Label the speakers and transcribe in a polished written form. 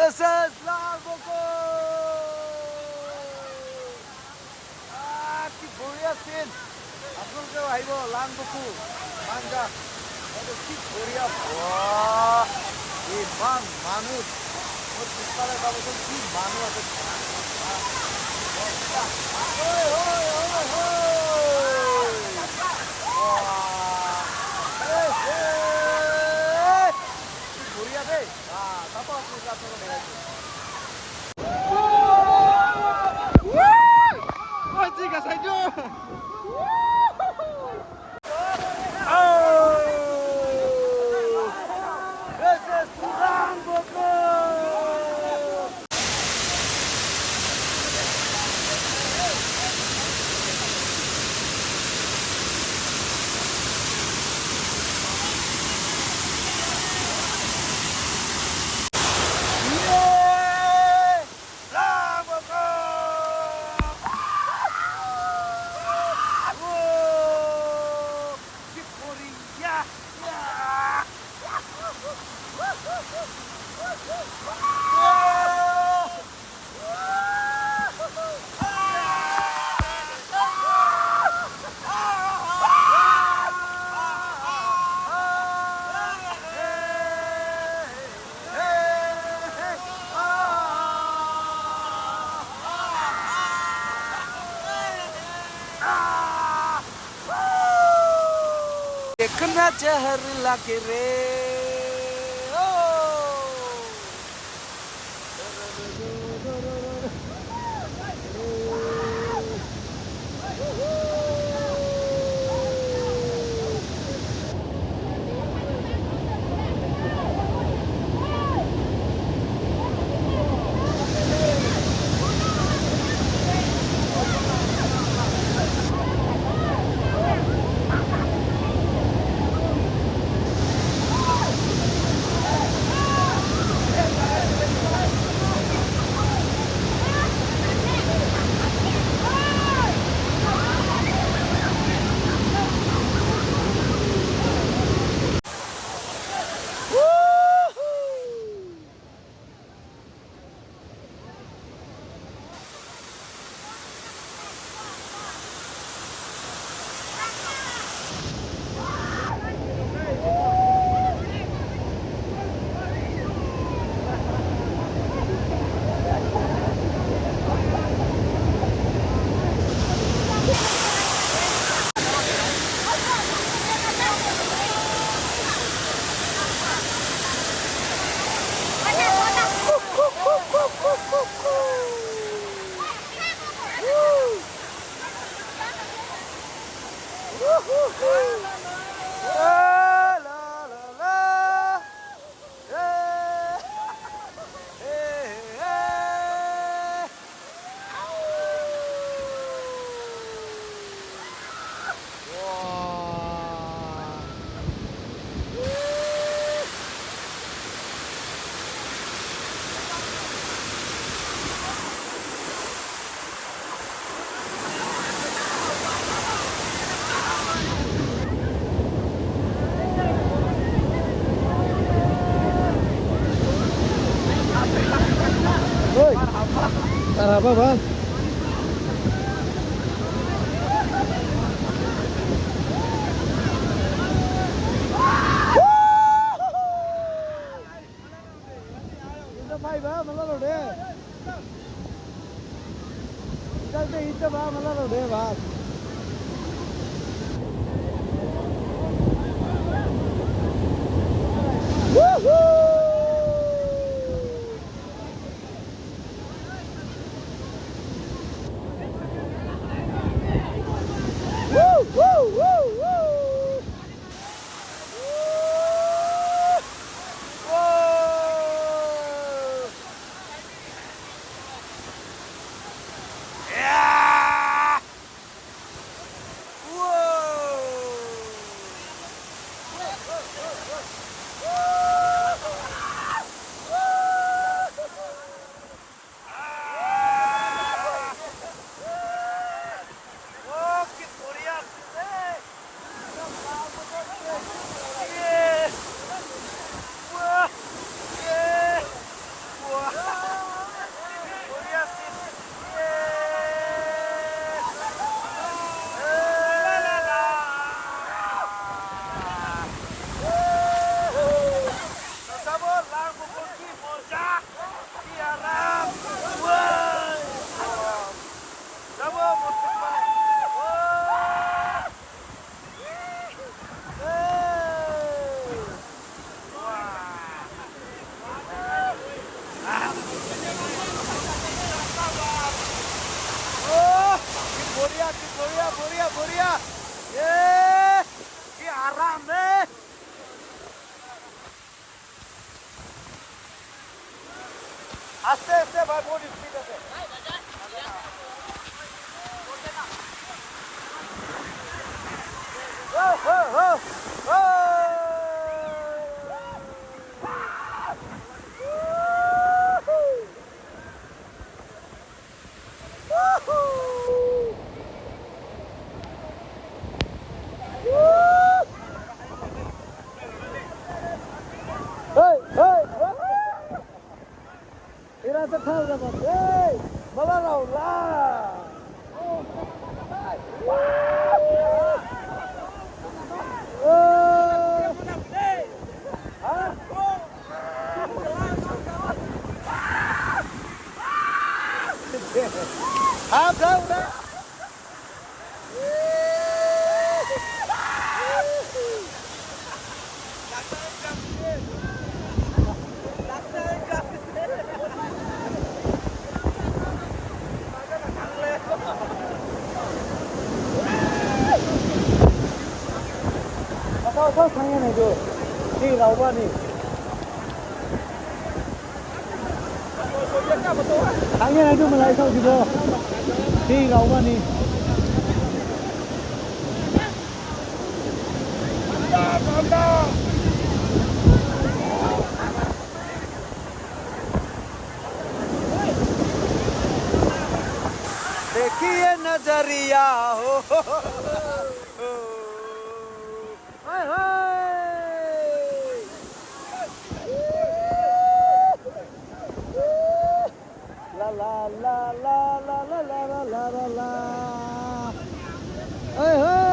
Speaker 1: This is Langboko. কি বঢ়িয়া চিন। আপোনালোকেও আহিব লাংবকু মাংগা। এইটো কি বঢ়িয়া, বাহ! ইমান মানুহ। মোৰ পিছফালে চাবচোন, কি মানুহ আছে। ঐ ঐ ঐ ঐ, বাহ! এই, এই! কি বঢ়িয়া দেই। চাব আপোনালোকে, আপোনালোকক দেখাইছোঁ।
Speaker 2: ঠিক আছে। এইটো
Speaker 1: Oh! This is Langboko! Yeah! Langboko! Whoa! কি বঢ়িয়া! Yeah! देखना जहर लागे रे ओ। La la la la. Hey, hey, hey. Wow.
Speaker 2: Oi, marhaba bang. ভাই বা মেলা রোডে ইটা বা মেলা রোডে বাস। Woohoo! Woo, woo, woo, woo!
Speaker 1: Whoa! Yeah! আস্তে আস্তে ভাই, বহুত স্পিড আছে। ও হো হো হো। Hey, hey, hey! এরা তো খাও যাব। এই বাবা রাও লা। হ্যাঁ, যাও না। 操，长远那个，你老板你。长远来就我们来上去不？你老板你。देखिए नजरिया हो, हाय हाय। ला ला ला ला ला ला ला ला ला ला। हाय हाय।